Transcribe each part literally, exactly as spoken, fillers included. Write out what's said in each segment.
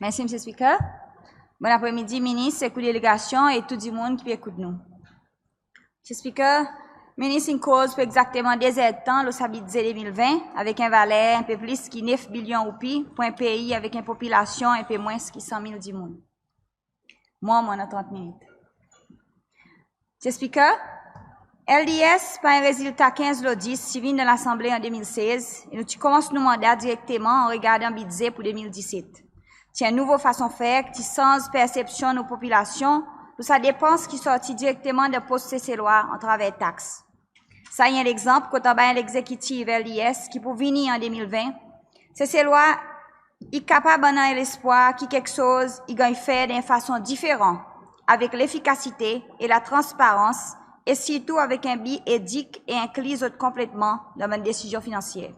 Mersi Mr Speaker. Bonn apre midi Minis ek ou delegasyon e tou dimoun ki pe ekout nou. Mr Speaker, Minis in koz pou egzakteman de zerdtan lo sa Bidze de mil ven avek en valer en pe plis ki nef bilyon Roupi pou en pei avek en popilasyon en pe mwens ki san mil dimoun. Mwan mon annan trant minit. Mr Speaker, LDS par en rezilta kenz lo dis ti vin dan Lasanble an de mil sez e nou ti konmans nou manda direkteman an regardan Bidze pou de mil diset. Ti en nouvo fason fer ki ti sanz persepsyon nou popilasyon lo sa depans ki sorti direkteman dan pos Seselwa atraver taks. Sa i en legzanp kot anba en Legzekitiv LDS ki pou vini an de mil ven, Seselwa i kapab annan en lespwar ki keksoz i ganny fer dan en fason diferan avek lefikasite e latransparans e sirtou avek en bi edik e enkli zot konpletman dan bann desizyon finansyer.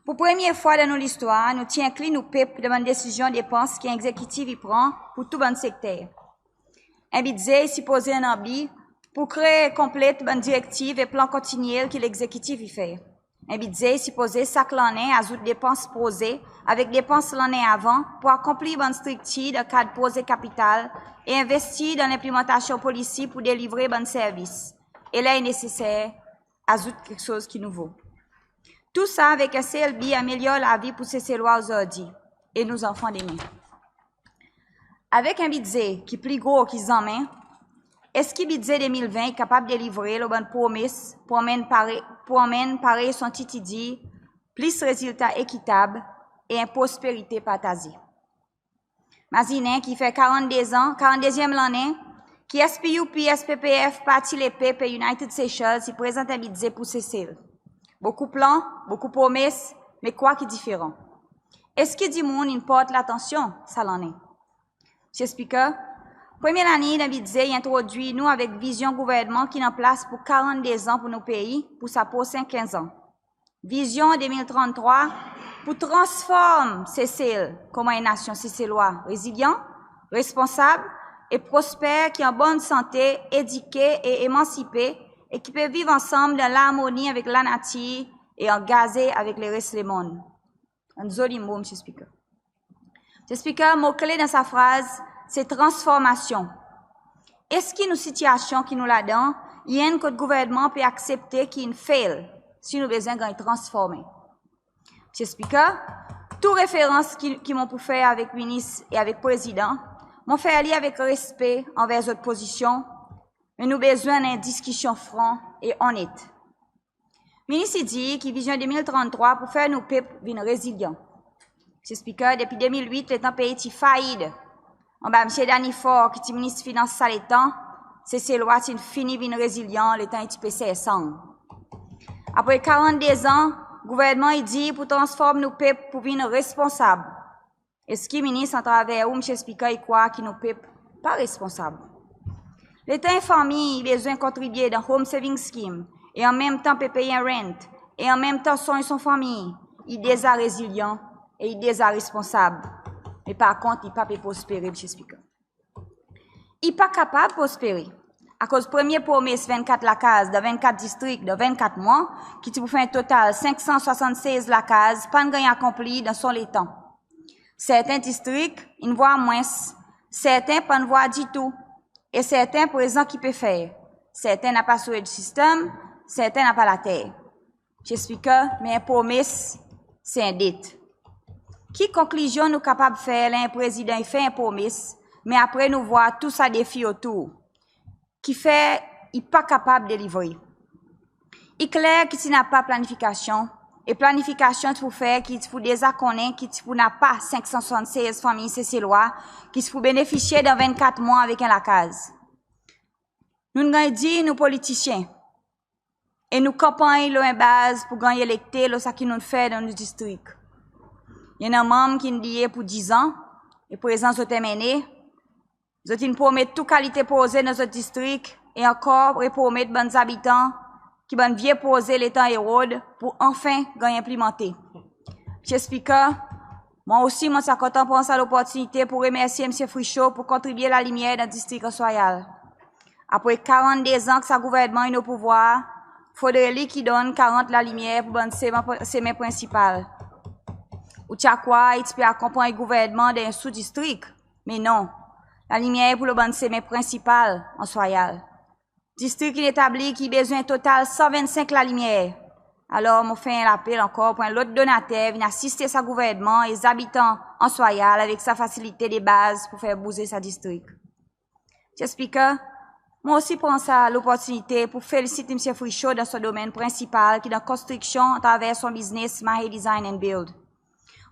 Pou premye fwa dan nou listwar nou ti enkli nou pep dan bann desizyon depans ki en Egzekitiv i pran pou tou bann sekter. En Bidze i sipoze annan bi pou kree e konplet bann direktiv e plan kontinyel ki Legzekitiv i fer. En Bidze i sipoze sak lannen azout depans proze avek depans lannen avan pou akonplir bann striktir dan kad proze kapital e envestir dan lenplimantasyon Polisi pou delivre bann servis e ler i neseser azout keksoz ki nouvo. Tou sa avek en sel bi amelyor lavi pou Seselwa ozordi e nou zanfan demen. Avek en Bidze ki pli gro ki zanmen, eski Bidze de mil ven i kapab delivre lo bann promes pou anmenn parey, pou anmenn parey son tit i dir plis rezilta ekitab e en prosperite partaze? Mazinen ki i fer karannde an, karannde lannen ki SPUP, SPPF, Parti Lepep e United Seychelles i prezant en Bidze pou Sesel. Bokou plan, bokou promes, me kwa ki diferan? Eski dimoun in port latansyon sa lannen? Mr Speaker, premye laliny dan Bidze i entrodwir nou avek vizyon Gouvernman ki'n an plas pou karannde an pou nou pei pou sa prosen kenz an. Vizyon de mil tranntrwa pou transform Sesel konman en nasyon Seselwa rezilyan, responsab e prosper ki an bonn sante, edike e emansipe e ki pe viv ansanm dan larmoni avek lanatir e angaze avek leres lemonn. Bann zoli mo Mr Speaker. Mr Speaker, mo kle dan sa fraz se transformasyon. Eski nou sitiasyon ki nou ladan i enn kot Gouvernman pe aksepte ki in fail si nou bezwen ganny transformen? Mr Speaker, tou referans ki, ki mon pou fer avek Minis e avek Prezidan, mon fer li avek respe anver zot pozisyon, me nou bezwen annan en diskisyon fran e onnet. Minis i dir ki vizyon de mil tranntrwa pou fer nou pep vin rezilyan. Mr Speaker, depi de mil wit letan pei ti faid anba Msye Danny Faure ki ti Minis Finans sa letan, Seselwa ti'n fini vin rezilyan letan i ti pe ser sang. Apre karannde an, Gouvernman i dir pou transform nou pep pou vin responsab. Eski Minis atraver ou Mr Speaker i krwar ki nou pep pa responsab? Letan en fanmir i bezwen kontribye dan Home Saving Scheme e anmenmtan pe pey en rent e anmenmtan sonny son fanmir, i deza rezilyan e i deza responsab. Me par kont i pa pe prospere Mr Speaker. I pa kapab prospere akoz premye promes vennkat lakaz dan vennkat distrik dan vennkat mwan ki ti pou fer en total senk san swasanntsez lakaz pa'n ganny akonpli dan son letan. Serten distrik in vwar mwens, serten pa'n vwar ditou e serten prezan ki pe fer. Serten napa sewage system, serten napa later. Mr Speaker, me en promes se en det. Ki konklizyon nou kapab fer ler en Prezidan i fer en promes me apre nou vwar tou sa defi otour ki fer i pa kapab delivre? I kler ki ti napa planifikasyon e planifikasyon ti pou fer ki ti pou deza konnen ki ti pou napa senk san swasanntsez fanmir Seselwa ki ti pou benefisye dan vennkat mwan avek en lakaz. Nou'n ganny dir nou politisyen e nou kanpanny lo en baz pou ganny elekte lo sa ki nou'n fer dan nou distrik. I annan manm ki'n dir e pou dizan e prezan zot MNA, zot in promet tou kalite proze dan zot distrik e ankor repromet bann zabitan ki bann vye proze letan Herod pou anfen ganny enplimante. Mr Speaker, mwan osi mon ti a kontan pran sa loportinite pou remersye Msye Frichot pou kontribye lalimyer dan distrik Anse Royale. Apre karannde an ki sa Gouvernman in o pouvwar, fodre li ki donn karant lalimyer pou bann semen, semen prensipal. Ou ti a krwar i ti pe akonpanny Gouvernman dan en sou distrik. Me non, lalimyer i pou lo bann semen prensipal Anse Royale. Distrik in etablir ki i bezwen total san vennsenk lalimyer. Alor mon fer en lapel ankor pour en lot donater vin asiste sa Gouvernman e zabitan Anse Royale avek sa fasilite de baz pour fer bouze sa distrik. Mr Speaker, mon osi pran sa loportinite pour felisit Mr Frichot dan son domenn prensipal ki dan konstriksyon atraver son biznes Mahe Design and Build.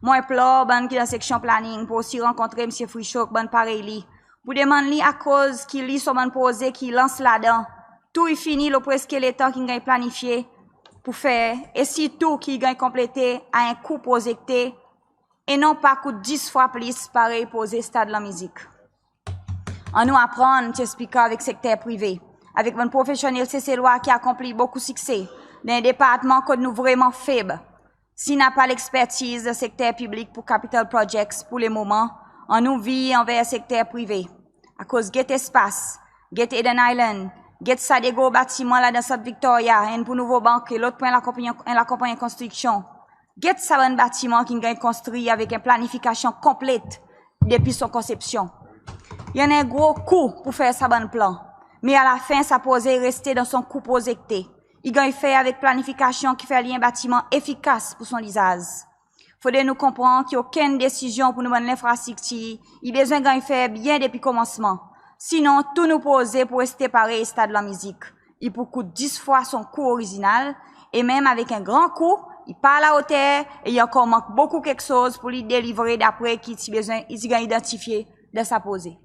Mon enplor bann ki dan seksyon Planning pour osi rankontre Mr Frichot ek bann parey li, pour demann li akoz ki li son bann proze ki i lans ladan, tou i fini lo preski letan ki in ganny planifye pour fer, e sirtou ki i ganny konplete a en kou prozekte e non pa kout dis fwa plis parey proze stad lanmizik. Annou aprann, Mr Speaker, avek sekter prive, avek bann profesyonnel Seselwa ki akonpli bokou sikse dan en departman kot nou vreman feb. Si napa lekspertiz dan sekter piblik pour capital projects pour lemoman, annou vir anver sekter prive. Akoz get Espace, get Eden Island, get sa de gro batiman la dan Sant Victoria, enn pour Nouvobanq e lot pour en lakonpannyen, en lakonpannyen konstriksyon. Get sa bann batiman ki'n ganny konstri avek en planifikasyon konplet depi son konsepsyon. I annan en gro kou pour fer sa bann plan, me alafen sa proze i reste dan son kou prozekte. I ganny fer avek planifikasyon ki fer li en batiman efikas pour son lizaz. Fodre nou konpran ki okenn desizyon pour nou bann lenfrastriktir i bezwen ganny fer byen depi konmansman. Sinon tou nou proze pou reste parey stad lanmizik. I pou kout dis fwa son kou orizinal e menm avek en gran kou, i pa alaoter e i ankor mank bokou keksoz pour li delivre dapre ki ti bezwen, i ti ganny idantifye dan sa proze.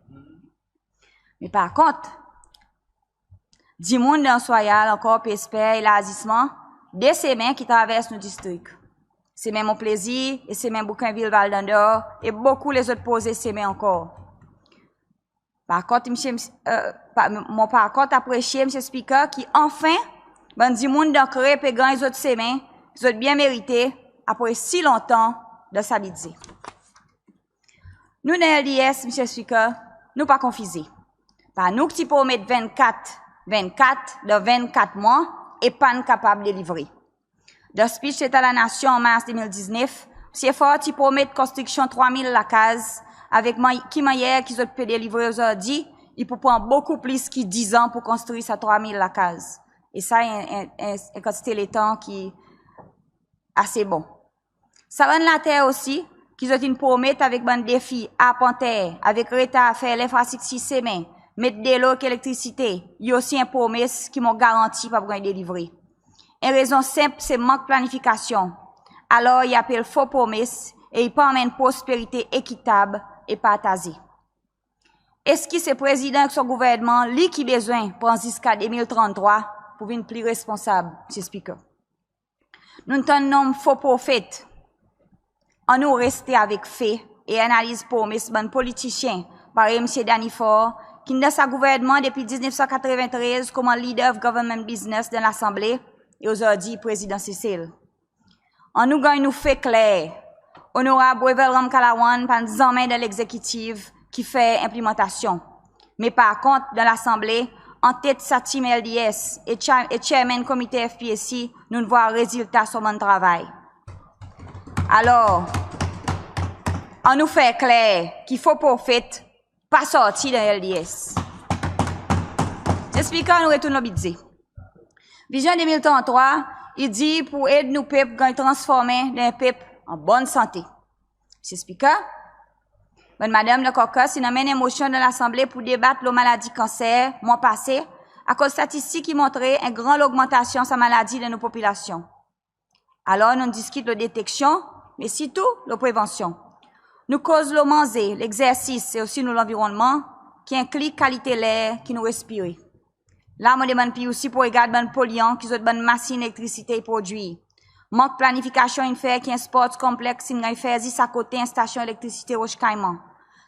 Me par kont, dimoun dan Anse Royale ankor pe esper elarziman de semen ki travers nou distrik. Semen Mon Plaisir e semen Bougainville Val d'Andorre e bokou lezot proze semen ankor. Par kont, Mr, Mr, e, pa, mon par kont apresye, Mr Speaker, ki anfen bann dimoun dan Craie pe ganny zot semen ki zot byen merite apre si lontan dan sa Bidze. Nou dan LDS, Mr Speaker, nou pa konfize. Pa nou ki ti promet vennkat, vennkat dan vennkat mwan e pa'n kapab delivre. Dan speech Leta Lanasyon an Mars de mil diznef, Msye Faure ti promet konstriksyon trwa mil lakaz, avek man, ki mannyer ki zot pe delivre ozordi, i pou pran bokou plis ki diz an pour konstri sa trwa mil lakaz. E sa en, en, en, en kantite letan ki ase bon. Sa bann later osi ki zot in promet avek bann defi arpanter, avek retar fer lenfrastriktir semen, met delo ek elektrisite, i osi en promes ki mon garanti pa pou ganny delivre. En rezon senp, se mank planifikasyon. Alor i apel fo promes e i pa anmenn prosperite ekitab e partaze. Eski se Prezidan ek son Gouvernman, li ki bezwen pran ziska de mil tranntrwa pour vin pli responsab, Mr Speaker? Nou'n tann nonm fo profet. Annou reste avek fe e analiz promes bann politisyen parey Msye Danny Faure, ki'n dan sa Gouvernman depi diznef san katreventrez koman Leader of Government Business dan Lasanble e ozordi Prezidan Sesel. Annou ganny nou fe kler. Onorab Wavel Ramkalawan pa'n zanmen dan Legzekitiv ki fer enplimantasyon. Me par kont, dan Lasanble, antet sa tim LDS e Chair, e Chairman Komite FPAC, nou'n vwar rezilta son bann travay. Alor, annou fer kler ki fo profet pa sorti dan LDS. Mr Speaker, annou retourn lo Bidze. Vizyon de mil tranntrwa i dir pour ed nou pep ganny transformen dan en pep an bonn sante. Mr Speaker, bann madanm dan caucus in anmenn en mosyon dan Lasanble pour debat lo maladi kanser mwan pase, akoz statistik i montre en gran logmantasyon sa maladi dan nou popilasyon. Alor nou'n diskit lo deteksyon, me sirtou lo prevansyon. Nou koz lo manze, legzersis e osi nou lanvironnman, ki enkli kalite ler ki nou respire. La mon demann PUC pour regard bann polyan ki zot bann masin elektrisite i prodwir. Mank planifikasyon in fer ki en sports complex in ganny fer zis akote en stasyon elektrisite Roche Caiman.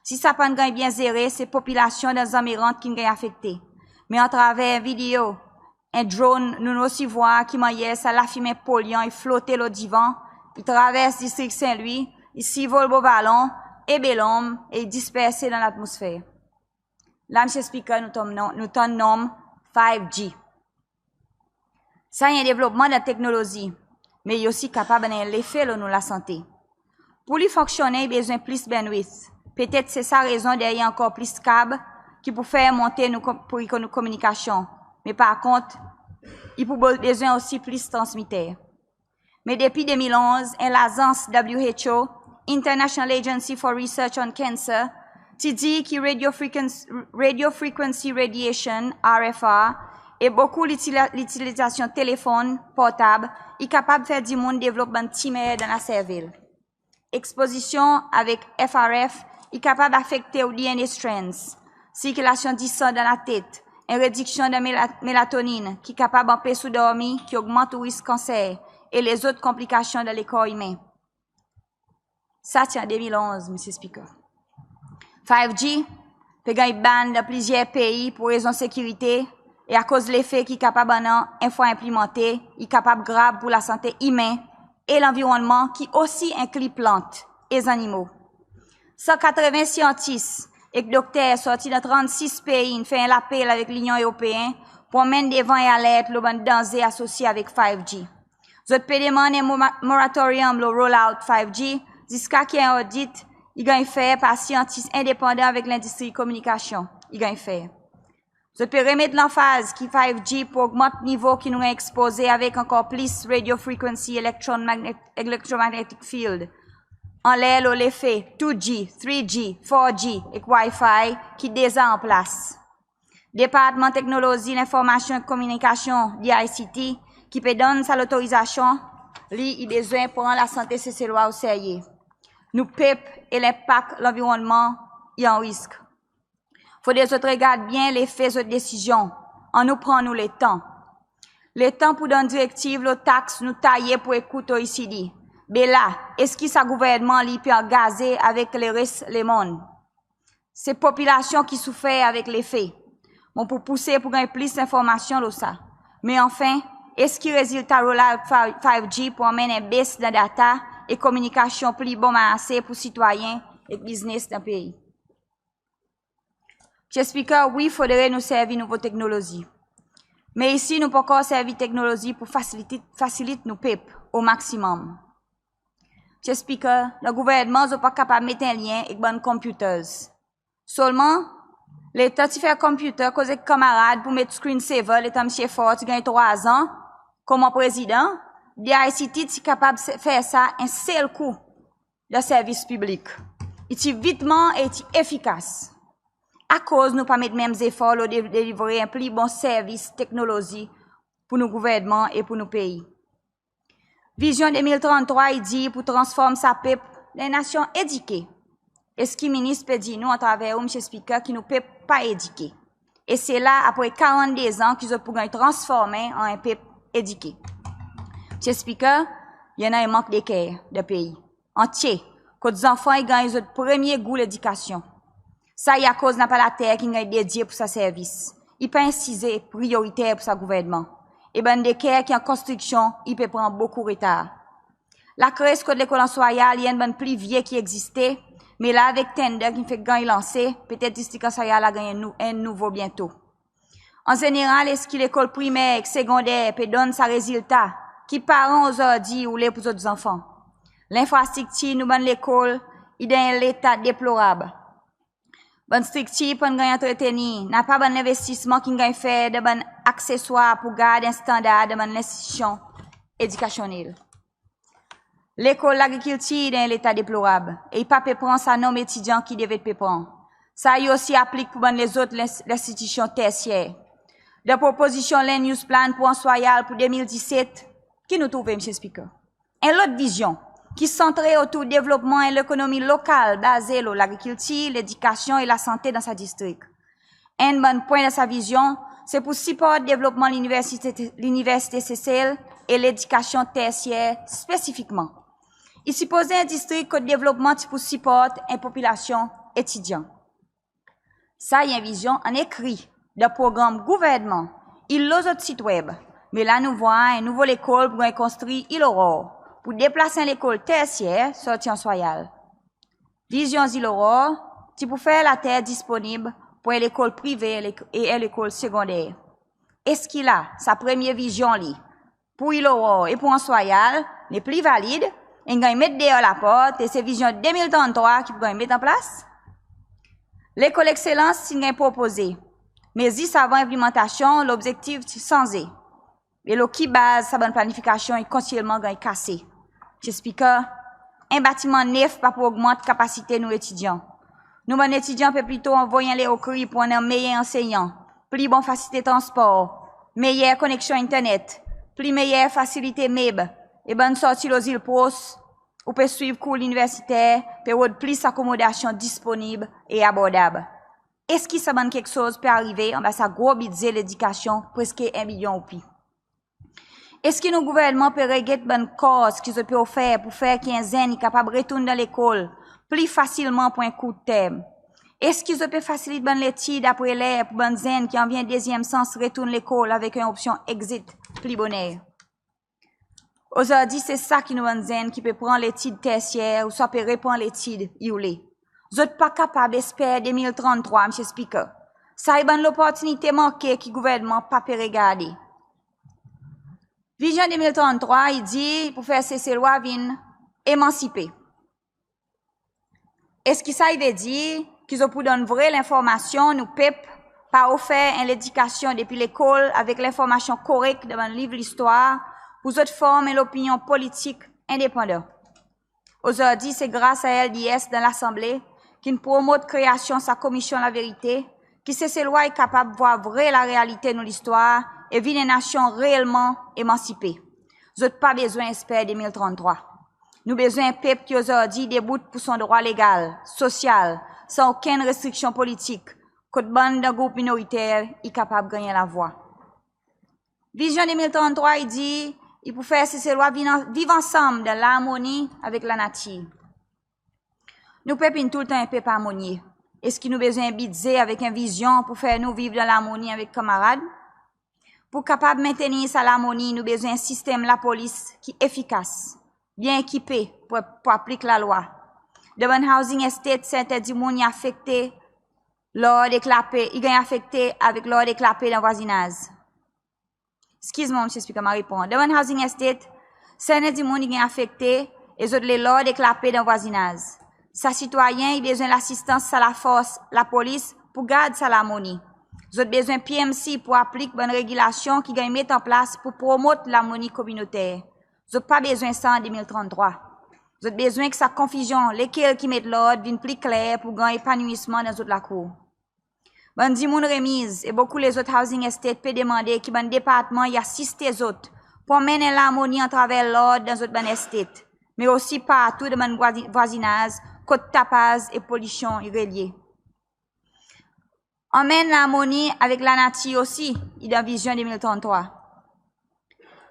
Si sa pa'n ganny byen zere, se popilasyon dan Zamirant ki'n ganny afekte. Me atraver en video, en drone, nou'n osi vwar ki mannyer sa lafimen polyan i flote lo divan, i travers distrik St Louis, i sirvol Beau Vallon e Bel Ombre e i disperse dan latmosfer. La Mr Speaker, nou tann non, nou tann nonm five G. Sa i en devlopman dan teknolozi, me i osi kapab annan en lefe lo nou lasante. Pour li fonksyonnen i bezwen plis bandwidth. Petet se sa rezon deryer ankor plis kab ki pou fer monte nou pri kominikasyon. Me par kont i pou bezwen osi plis transmiter. Me depi de mil onz en lazans WHO, International Agency for Research on Cancer, ti dir ki radio frequency radiation, RFR, e bokou litilizasyon telefonn portab i kapab fer dimoun devlop bann timer dan laservel. Ekspozisyon avek FRF i kapab afekte ou DNA strands, sirkilasyon disan dan latet, en rediksyon dan melatonin ki kapab anpes ou dormi, ki ogmant ou risk kanser e lezot konplikasyon dan lekor imen. Sa ti an de mil onz Mr Speaker. Five G pe ganny ban dan plizyer pei pour rezon sekirite e akoz lefe ki i kapab annan en fwa enplimante i kapab grav pour lasante imen e lanvironnman ki osi enkli plant e zannimo. San katreven syantis ek dokter sorti dan trannsis pei in fer en lapel avek Linyon Eropeen pour anmenn devan en alert lo bann danze asosye avek five G. Zot pe demann en moratorium lo rollout five G ziska ki en odit i ganny fer par syantis endepandan avek lendistri kominikasyon i ganny fer. Zot pe remet lanfaz ki five G pou ogmant nivo ki nou ganny ekspoze avek ankor plis radio frequency electromagnetic field anler lo lefe two G, three G, four G ek Wi-Fi ki deza an plas. Departman Teknolozi Lenformasyon ek Kominikasyon, DICT, ki pe donn sa lotorizasyon, li i bezwen pran lasante Seselwa o serye. Nou pep e lenpak lanvironnman i an risk. Fodre zot regard byen lefe zot desizyon. Annou pran nou letan. Letan pour donn direktiv lo taks nou taye pour ekout OECD. Be la, eski sa Gouvernman li pe angaze avek leres lemonn? Se popilasyon ki soufer avek lefe. Mon pou pouse pour ganny plis lenformasyon lo sa. Me anfen, eski rezilta rollout five G pou anmenn en bes dan data e kominikasyon pli bon marse pour sitwayen ek biznes dan pei? Mr Speaker, wi fodre nou servi nouvo teknolozi. Me isi nou pa ankor servi teknolozi pour fasilit nou pep o maksimonm. Mr Speaker, dan Gouvernman zot pa kapab met en lyen ek bann computers. Selman letan ti fer computer koz ek kanmarad pour met screen saver letan Msye Faure ti ganny trwa an, koman Prezidan, DICT ti kapab fer sa en sel kou dan servis piblik. I ti vitman e i ti efikas. Akoz nou pa met menm zefor lo delivre en pli bon servis teknolozi pour nou Gouvernman e pour nou pei? Vizyon de mil tranntrwa i dir pour transform sa pep dan en nasyon edike. Eski Minis pe dir nou atraver ou Mr Speaker ki nou pep pa edike? E se la apre karannde an ki zot pou ganny transformen an en pep edike. Mr Speaker, i annan en mank deker dan pei antye kot zanfan i ganny zot premye gou ledikasyon. Sa i akoz napa later ki'n ganny dedye pour sa servis. I pa en size priyoriter pour sa Gouvernman. E bann deker ki an konstriksyon i pe pran bokou retar. Lakres kot lekol Anse Royale i enn bann pli vye ki egziste, me la avek tender ki'n fek ganny lanse, petet distrik Anse Royale a ganny enn nouvo byento. An zeneral eski lekol primer ek segonder pe donn sa rezilta ki paran ozordi i oule pour zot zanfan? Lenfrastriktir nou bann lekol i dan en leta deplorab. Bann striktir pa'n ganny antretenir, napa bann lenvestisman ki'n ganny fer dan bann akseswar pour gard en standar dan bann lenstitisyon edikasyonnel. Lekol Lagrikiltir i dan en leta deplorab e i pa pe pran sa nonm etidyan ki i devret pe pran. Sa i osi aplik pour bann lezot lenstitisyon tersyer. Dan propozisyon land use plan pour Anse Royale pour de mil diset, ki nou trouve Mr Speaker? En lot vizyon ki santre otour devlopman en lekonomi lokal baze lo lagrikiltir, ledikasyon e lasante dan sa distrik. Enn bann pwen dan sa vizyon se pour siport devlopman Liniversite Sesel e ledikasyon tersyer spesifikman. I sipoze en distrik kot devlopman ti pou siport en popilasyon etidyan. Sa i en vizyon an ekri dan progranm Gouvernman, i lo zot sit web. Me la nou vwar en nouvo lekol pou ganny konstri Ile Aurore pour deplas en lekol tersyer sorti Anse Royale. Vizyon Ile Aurore ti pou fer later disponib pour en lekol prive e en lekol segonder. Eski la sa premye vizyon li pour Ile Aurore e pour Anse Royale nepli valid? in ganny met deor laport e se vizyon de mil tranntrwa ki pou ganny met an plas? Lekol Ekselans ti'n ganny propoze, me zis avan enplimantasyon lobzektif ti sanze. E lo ki baz sa bann planifikasyon i kontinyelman ganny kase? Mr Speaker, en batiman nef pa pou ogmant kapasite nou etidyan. Nou bann etidyan pe plito anvoy anler okri pou annan meyer ansenyan, pli bon fasilite transpor, meyer koneksyon internet, pli meyer fasilite meb e bann sorti lo zil pros ou pe swiv kour liniversiter pe rod plis akomodasyon disponib e abordab. Eski sa bann keksoz pe arive anba sa gro Bidze Ledikasyon preski en bilyon roupi? Eski nou Gouvernman pe reget bann kors ki zot pe ofer pou fer ki en zenn i kapab retourn dan lekol pli fasilman pou en kourt term? Eski zot pe fasilit bann letid apre ler pou bann zenn ki anvi en dezyenm sans retourn lekol avek en opsyon exit pli boner? Ozordi se sa ki nou bann zenn ki pe pran letid tersyer ouswa pe repran letid i oule. Zot pa kapab esper de mil tranntrwa Mr Speaker. Sa i bann loportinite manke ki Gouvernman pa pe regarde. Vizyon de mil tranntrwa i dir i pou fer Seselwa vin emansipe. Eski sa i vedir ki zot pou donn vre lenformasyon nou pep par ofer en ledikasyon depi lekol avek lenformasyon korek dan bann liv listwar pou zot form en lopinyon politik endepandan? Ozordi se gras a LDS dan Lasanble ki'n promot kreasyon sa Komisyon Laverite ki Seselwa i kapab vwar vre larealite nou listwar e vin en nasyon reelman emansipe. Zot pa bezwen esper de mil tranntrwa. Nou bezwen en pep ki ozordi i debout pou son drwa legal, sosyal, san okenn restriksyon politik kot bann dan group minoriter i kapab ganny en lavwa. Vizyon de mil tranntrwa i dir i pou fer Seselwa vin an- viv ansanm dan larmoni avek lanatir. Nou pep in toultan en pep armonye. Eski nou bezwen en Bidze avek en vizyon pou fer nou viv dan larmoni avek kanmarad? Pou kapab mentenir sa larmoni nou bezwen en sistenm lapolis ki efikas, byen ekipe pou, pou aplik lalwa. Dan bann housing estate serten dimoun i afekte lord ek lape, i ganny afekte avek lord ek lape dan vwazinaz. Eskiz mwan Mr Speaker, mon a repran. Dan bann housing estate serten dimoun i ganny afekte e zot le lord ek lape dan vwazinaz. Sa sitwayen i bezwen lasistans sa lafors lapolis pou gard sa larmoni. Zot bezwen PMC pou aplik bann regilasyon ki ganny met an plas pou promot larmoni kominoter. Zot pa bezwen sa an de mil tranntrwa. Zot bezwen ki sa konfizyon lekel ki met lord vin pli kler pou ganny epanouisman dan zot lakour. Bann dimoun remiz e bokou lezot housing estate pe demande ki bann departman i asiste zot pou anmenn en larmoni atraver lord dan zot bann estate, me osi partou dan bann vwazi- vwazinaz kot tapaz e polisyon i relye. Anmenn larmoni avek lanatir osi i dan vizyon de mil tranntrwa.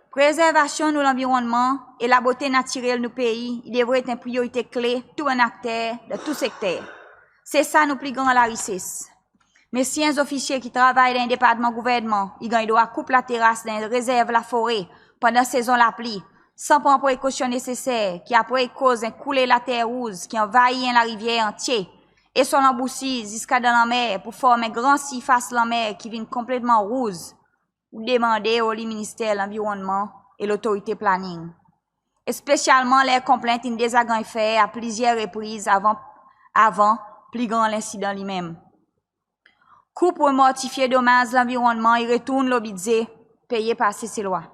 Prezervasyon nou lanvironnman e labote natirel nou pei i devret en priyorite kle tou bann akter dan tou sekter. Se sa nou pli gran larises. Me si en zofisye ki travay dan en departman Gouvernman i ganny drwa koup lateras dan en rezerv lafore pandan sezon lapli san pran prekosyon neseser ki apre i koz en koule later rouz ki anvair en larivyer antye e son lanbousi ziska dan lanmer pou form en gran sirfas lanmer ki vin konpletman rouz, ou demande oli Minister Lanvironnman e Lotorite Planning, espesyalman ler konplent in deza ganny fer a plizyer repriz avan, avan pli gran lensidan li menm. Kou pou amortifye domaz lanvironnman i retourn lo Bidze peye par Seselwa.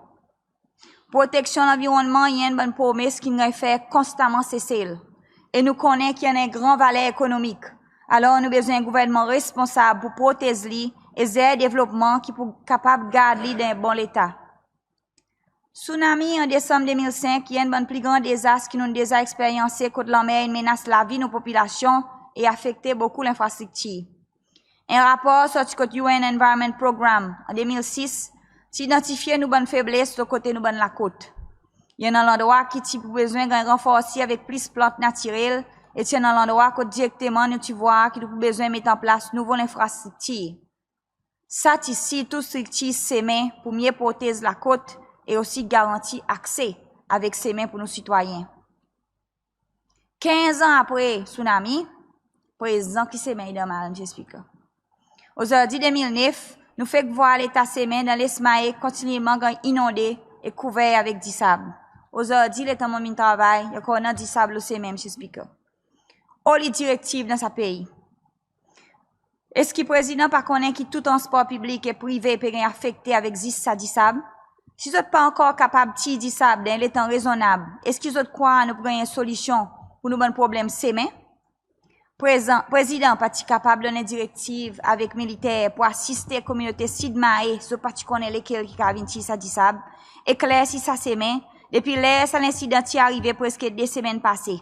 Proteksyon lanvironnman i enn bann promes ki'n ganny fer konstaman Sesel e nou konnen ki i annan en gran valer ekonomik. Alor nou bezwen en Gouvernman responsab pou protez li e zer devlopman ki pou kapab gard li dan en bon leta. Sounami an Desanm de mil senk i enn bann pli gran dezas ki nou'n deza eksperyanse kot lanmer in menas lavi nou popilasyon e afekte bokou lenfrastriktir. En rapor sorti kot UN Environment Programme an de mil sis ti idantifye nou bann febles lo kote nou bann lakot. I annan landrwa ki ti pou bezwen ganny ranforsi avek plis plant natirel e ti annan landrwa kot direkteman nou ti vwar ki nou pou bezwen met an plas nouvo lenfrastriktir. Sa ti sirtou striktir semen pou mye protez lakot e osi garanti akse avek semen pou nou sitwayen. Kenz an apre sounami, prezan ki semen i dan mal Mr Speaker. Ozordi de mil nef nou fek vwar leta semen dan Les Mahe kontinyelman ganny inonde e kouver avek disab. Ozordi letan mon'n vin travay, i ankor annan disab lo semen, Mr Speaker. Oli direktiv dan sa pei? Eski Prezidan pa konnen ki tou transpor piblik e prive pe ganny afekte avek zis sa disab? Si zot pa ankor kapab tir disab dan en letan rezonnab, eski zot krwar nou pou ganny en solisyon pour nou bann problenm semen? Prezan, Prezidan pa ti kapab donn en direktiv avek militer pour asiste kominote Sid Mahé, zot pa ti konnen lekel ki kapab vin tir sa disab, eklersi sa semen, depi ler sa lensidan ti arive preske de semenn pase.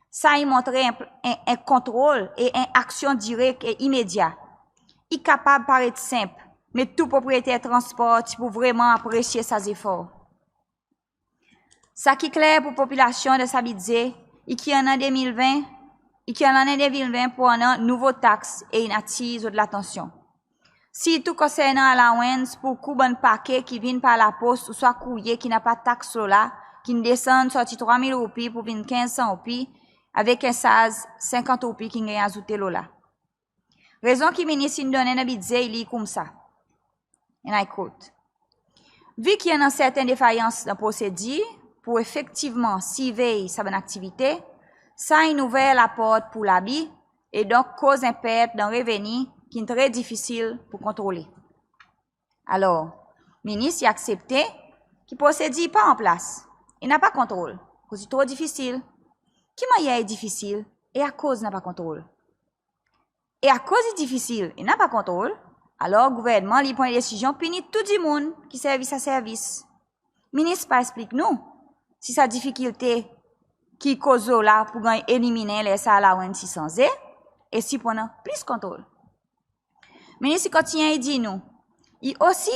Sa i montre en, en, en kontrol e en aksyon direk e imedya. I kapab paret senp, me tou propriyeter transpor ti pou vreman apresye sa zefor. Sa ki kler pour popilasyon dan sa Bidze, i ki annan de mil ven, i ki annan de mil ven pou annan nouvo taks e in atir zot latansyon. Sirtou konsernan allowance pour kou bann pake ki vin par lapos ouswa kourye ki napa taks lo la, ki'n desann sorti trwa mil roupi pour vin kenz san roupi, avek en sarz senkant roupi ki'n ganny azoute lo la. Rezon ki Minis in donnen dan Bidze, i lir koumsa, and I quote, "Vi ki annan serten defayans dan prosedir pour efektivman sirvey sa bann aktivite, sa in ouver laport pour labi e donk koz en pert dan reveni ki'n tre difisil pour kontrole." Alor, Minis i aksepte ki prosedir pa an plas e napa kontrol, akoz i tro difisil. Ki mannyer i difisil e akoz napa kontrol? E akoz i difisil e napa kontrol, alor Gouvernman li i pran en desizyon pini tou dimoun ki servi sa servis. Minis pa eksplik nou si sa difikilte ki i koz lo la pou ganny eliminen ler sa allowance i sanze, e si pou annan plis kontrol. Minis i kontinyen i dir nou, i osi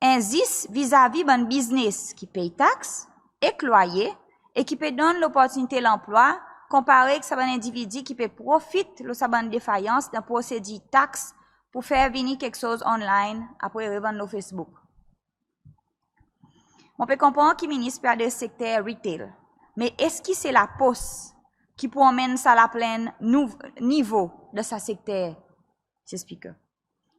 enzis vizavi bann biznes ki pey taks ek lwaye e ki pe donn loportinite lanplwa, konpare ek sa bann endividi ki pe profit lo sa bann defayans dan prosedir taks pour fer vini keksoz online apre revann lo Facebook. Mon pe konpran ki Minis pe adres sekter retail, me eski se lapos ki pou anmenn sa laplenn nou, nivo dan sa sekter, Mr Speaker?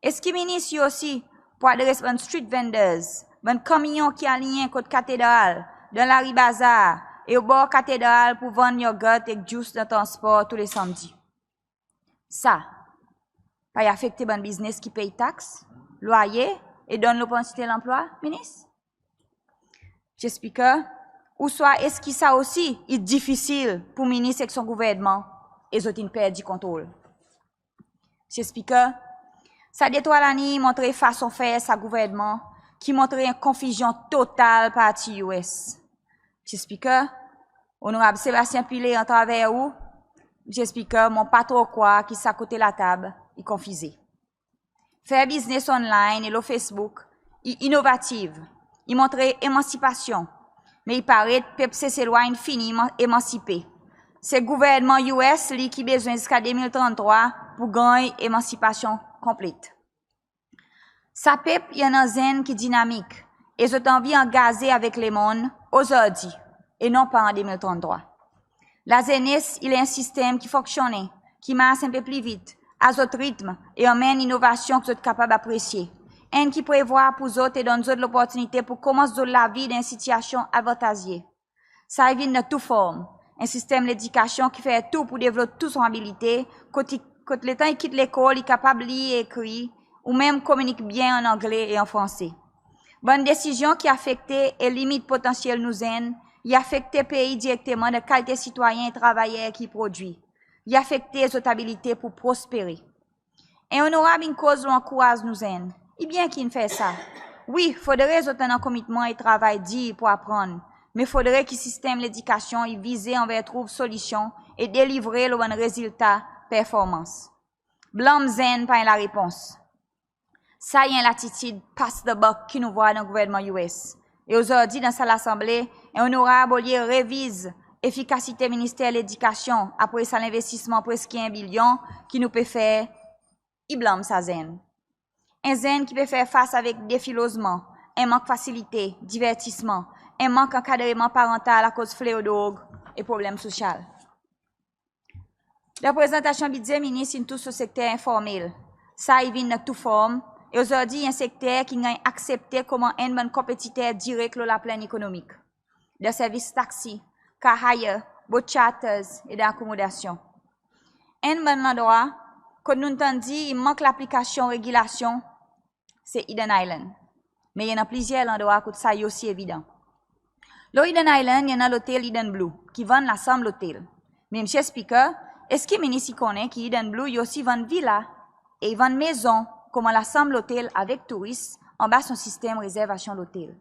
Eski Minis i osi pou adres bann street vendors, bann kamyon ki alinyen kot Katedral, dan lari bazar e obor Katedral pour vann yoghurt ek juice dan transpor tou le Sanmdi? Sa pa i afekte bann biznes ki pey taks, lwaye e donn loportinite lanplwa, Minis? Mr Speaker, ouswa eski sa osi i difisil pour Minis ek son Gouvernman e zot in perdi kontrol? Mr Speaker, sa detrwa laliny i montre fason fer sa Gouvernman ki montre en konfizyon total parti US. Mr Speaker, Onorab Sebastien Pillay, atraver ou, Mr Speaker, mon pa tro krwar ki sa kote latab i konfize. Fer biznes online e lo Facebook i inovativ, i montre emansipasyon, me i paret pep Seselwa in fini eman-, emansipe. Se Gouvernman US li ki bezwen ziska de mil tranntrwa pour ganny emansipasyon konplet. Sa pep i annan zenn ki dinamik e zot anvi angaze avek lemonn ozordi e non pa an de mil tranntrwa. Lazenes i le en sistenm ki fonksyonnen, ki mars en pe pli vit, a zot ritm e anmenn inovasyon ki zot kapab apresye. Enn ki prevwar pour zot e donn zot loportinite pour konmans zot lavi dan en sitiasyon avantazye. Sa i vin dan tou form. En sistenm ledikasyon ki fer tou pour devlop tou son abilite, kot i, kot letan i kit lekol i kapab lir e ekrir, ou menm kominik byen an Angle e an Franse. Bann desizyon ki afekte e limit potansyel nou zenn, i afekte pei direkteman dan kalite sitwayen e travayer ki i prodwir. I afekte zot abilite pour prospere. En Onorab in koz lo ankouraz nou zenn. I byen ki in fer sa. Wi, fodre zot annan komitman e travay dir pour aprann, me fodre ki sistenm ledikasyon i vize anver trouv solisyon e delivre lo bann rezilta performans. Blanm zenn pa en larepons. Sa i en latitid pass the buck ki nou vwar dan Gouvernman US. E ozordi dan sa Lasanble, en Onorab olye reviz efikasite Minister Ledikasyon apre sa lenvestisman preski en bilyon ki nou pe fer, i blanm sa zenn. En zenn ki pe fer fas avek defi lozman, en mank fasilite, divertisman, en mank ankadreman parantal akoz fleo drog e problenm sosyal. Dan prezantasyon Bidze, Minis in tous lo sekter enformel. Sa i vin dan tou form e ozordi i en sekter ki'n ganny aksepte konman enn bann konpetiter direk lo laplenn ekonomik. dan servis taxi, car hire, boat charters e dan akomodasyon. Enn bann landrwa kot nou'n tann dir i mank laplikasyon regilasyon se Eden Island. Me i annan plizyer landrwa kot sa i osi evidan. Lo Eden Island i annan lotel Eden Blue ki vann lasanm lotel. Me Msye Speaker, eski Minis i konnen ki Eden Blue i osi vann vila e i vann mezon konman lasanm lotel avek touris anba son sistenm rezervasyon lotel?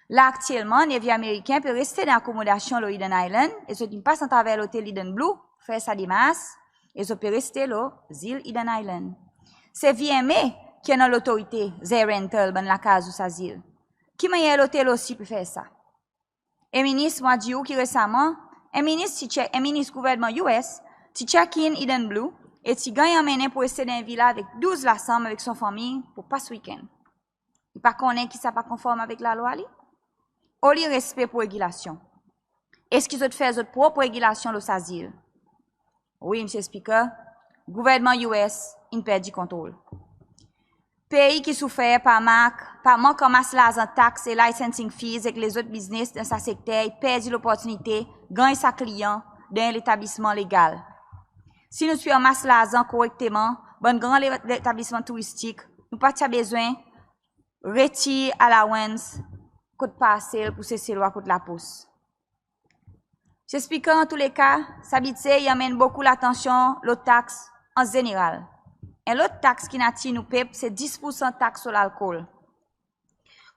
La aktyelman Navy Ameriken pe reste dan akomodasyon lo Eden Island e zot in pas atraver lotel Eden Blue, fer sa demars e zot pe reste lo zil Eden Island. Se VMA ki annan lotorite zer rental bann lakaz lo sa zil. Ki mannyer lotel osi pe fer sa? E Minis, mon a dir ou ki resaman en Minis ti check, en Minis Gouvernman US ti check in Eden Blue e ti ganny anmennen pour reste dan en vila avek douz lasanm avek son fanmir pour pas weekend. I pa konnen ki sa pa konform avek Lalwa li? Oli respe pour regilasyon? Eski zot fer zot prop regilasyon lo sa zil? Wi Msye Speaker, Gouvernman US in perdi kontrol. Pei ki soufer par mank, par mank anmas larzan tax e licensing fees ek lezot biznes dan sa sekter i perdi loportinite ganny sa kliyan dan en letablisman legal. Si nou ti pe anmas larzan korekteman, bann gran le- letablisman touristik nou pa ti a bezwen retir allowance kot parsel pour Seselwa kot lapos. Msye Speaker, antouleka sa Bidze i anmenn bokou latansyon lo tax an zeneral. En lot tax ki in atir nou pep se dis poursan tax lo lalkol.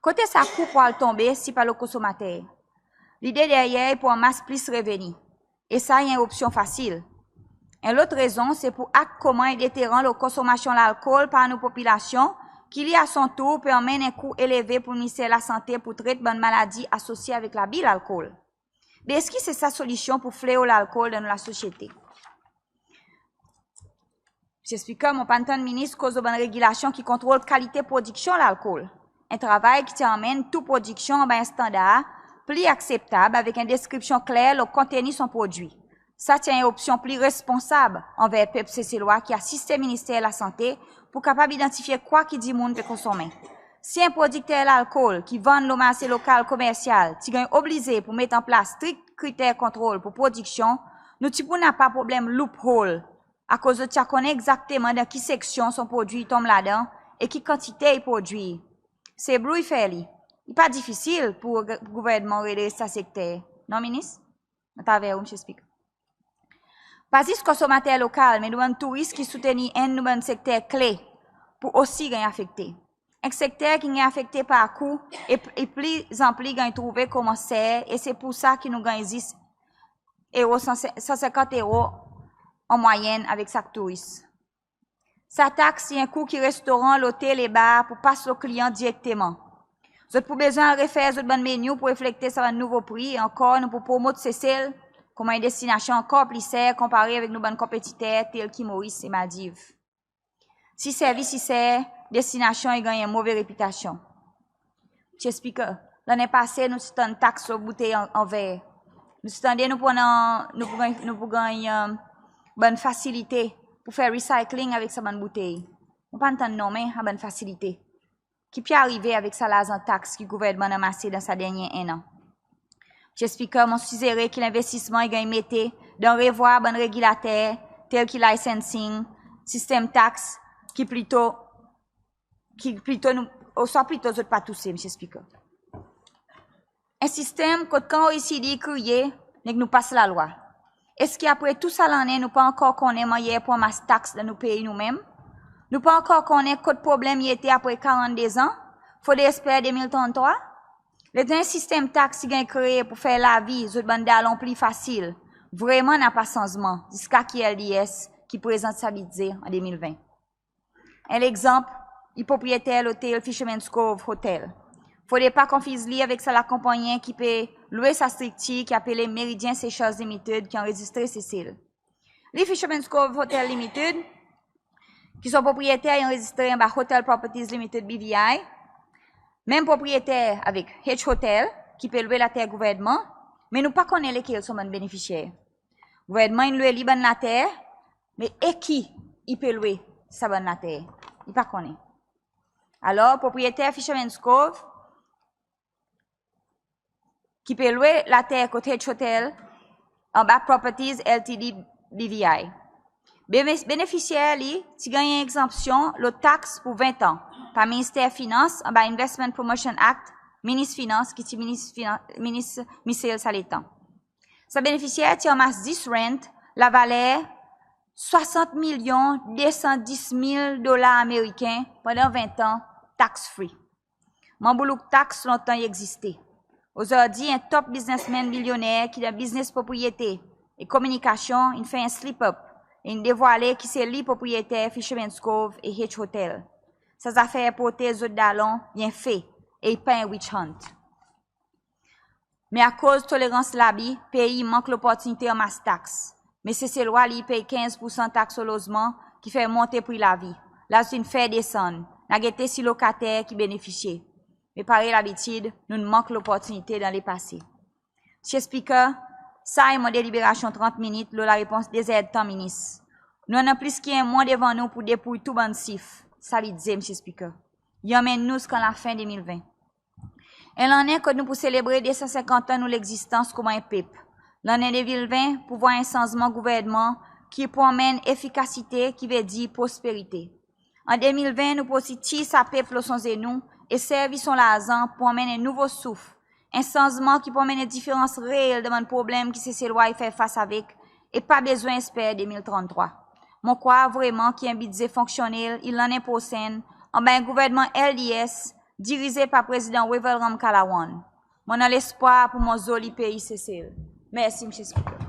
Kote sa kou pou al tonbe si pa lo konsomater? Lide deryer i pour anmas plis reveni e sa i en opsyon fasil. En lot rezon se pour akt konman en deteran lo konsomasyon lalkol par nou popilasyon ki li a son tour pe anmenn en kou eleve pour Minister Lasante pour tret bann maladi asosye avek labi lalkol. Be eski se sa solisyon pour fleo lalkol dan nou lasosyete? Msye Speaker, mon pa'n tann Minis koz lo bann regilasyon ki kontrol kalite prodiksyon lalkol. En travay ki ti a anmenn tou prodiksyon anba en standar pli akseptab avek en deskripsyon kler lo konteni son prodwi. Sa ti a en opsyon pli responsab anver pep Seselwa ki asiste Minister Lasante pour kapab idantifye kwa ki dimoun pe konsonmen. Si en prodikter lalkol ki vann lo marse lokal komersyal ti ganny oblize pour met an plas strik kriter kontrol pour prodiksyon, nou ti pou napa problenm loophole akoz zot ti a konnen egzakteman dan ki seksyon son prodwi i tonm ladan e ki kantite i prodwir. Se Blue i fer li. I pa difisil pour Gouvernman redres sa sekter, non Minis? Atraver ou Msye Speaker. Pa zis konsomater lokal me nou bann touris ki soutenir enn nou bann sekter kle pou osi ganny afekte. En sekter ki'n ganny afekte par kou e, e plizanpli ganny trouve konman ser e se pour sa ki nou ganny zis ero san, san senkant ero an mwayenn avek sak touris. Sa tax i en kou ki restoran, lotel e bar pou pas lo kliyan direkteman. Zot pou bezwen al refer zot bann menu pour reflekte sa bann nouvo pri e ankor nou pou promot Sesel konman en destinasyon ankor pli ser konpare avek nou bann konpetiter tel ki Moris e Maldiv. Si servis i ser, destinasyon i ganny en move repitasyon. Msye Speaker, lannen pase nou ti tann tax lo boutey an, an ver. Nou ti tande nou pou annan, nou pou ganny, nou pou ganny bann fasilite pour fer recycling avek sa bann boutey. Mon pa'n tann nonmen sa bann fasilite. Ki pe arive avek sa larzan tax ki Gouvernman in anmase dan sa dernyen en an? Msye Speaker, mon sizere ki lenvestisman i ganny mete dan revwar bann regilater tel ki licensing, sistenm tax ki plito, ki plito nou, oswa plito zot pa touse, Msye Speaker. En sistenm kot kan OECD i kriye, nek nou pas lalwa. Eski apre tou sa lannen nou pa ankor konnen mannyer pour anmas tax dan nou pei nou menm? Nou pa ankor konnen kot problenm i ete apre karannde an? Fodre esper de mil tranntrwa? Letan en sistenm tax i ganny kree pour fer lavi zot bann dalon pli fasil, vreman napa sanzman ziska ki LDS ki prezant sa Bidze an de mil ven. En legzanp, i propriyeter lotel Fisherman's Cove Hotel. Fodre pa konfiz li avek sa lakonpannyen ki pe lwe sa striktir ki apele Meridian Seychelles Limited ki anrezistre Sesel. Li Fisherman's Cove Hotel Limited, ki son propriyeter i anrezistre anba Hotel Properties Limited, BVI. Menm propriyeter avek H Hotel ki pe lwe later Gouvernman, me nou pa konnen lekel son bann benefisyer. Gouvernman in lwe li bann later, me e ki i pe lwe sa bann later? I pa konnen. Alor propriyeter Fisherman's Cove ki pe lwe later kot H Hotel anba Properties Ltd BVI. Benefisyer li ti ganny en egzanpsyon lo tax pou ven an par Minister Finans anba Investment Promotion Act, Minis Finans ki ti Minis Michel sa letan. Sa benefisyer ti anmas zis rent lavaler swasant milyon de san dis mil Dolar Ameriken pandan ven an tax free. Manboulouk tax lontan i egziste. Ozordi en top biznesmenn bilyonner ki dan biznes propriyete e kominikasyon in fer en slip up e in devwale ki se li propriyeter Fisherman's Cove e H Hotel. Sa zafer protez zot dalon byenfe e i pa en witch hunt. Me akoz tolerans labi, pei i mank loportinite anmas tax. Me Seselwa li i pey kenz poursan tax lo lozman ki fer monte pri lavi. La zot in fer desann. Nou a gete si lokater ki benefisye. Me parey labitid, nou'n mank loportinite dan lepase. Mr Speaker, sa i mon deliberasyon trant minit lo larepons de zerdtan Minis. Nou annan plis ki en mwan devan nou pou depouy tou bann sif sa Bidze Mr Speaker. I anmenn nou ziska lafen de mil ven. En lannen kot nou pou selebre de san senkant an nou legzistans koman en pep. Lannen de mil ven pou vwar en sanzman Gouvernman ki pou anmenn efikasite ki vedir prosperite. An de mil ven nou pou osi tir sa pep lo son zenou e servi son larzan pou anmenn en nouvo souf. En sanzman ki pou anmenn en diferans reel dan bann problenm ki Seselwa i fer fas avek e pa bezwen esper de mil trant trwa. Mon krwar vreman ki en Bidze fonksyonnel i lannen prosenn anba en Gouvernman LDS dirize par Prezidan Wavel Ramkalawan. Mon annan lespwar pou mon zoli pei Sesel. Mersi Mr Speaker.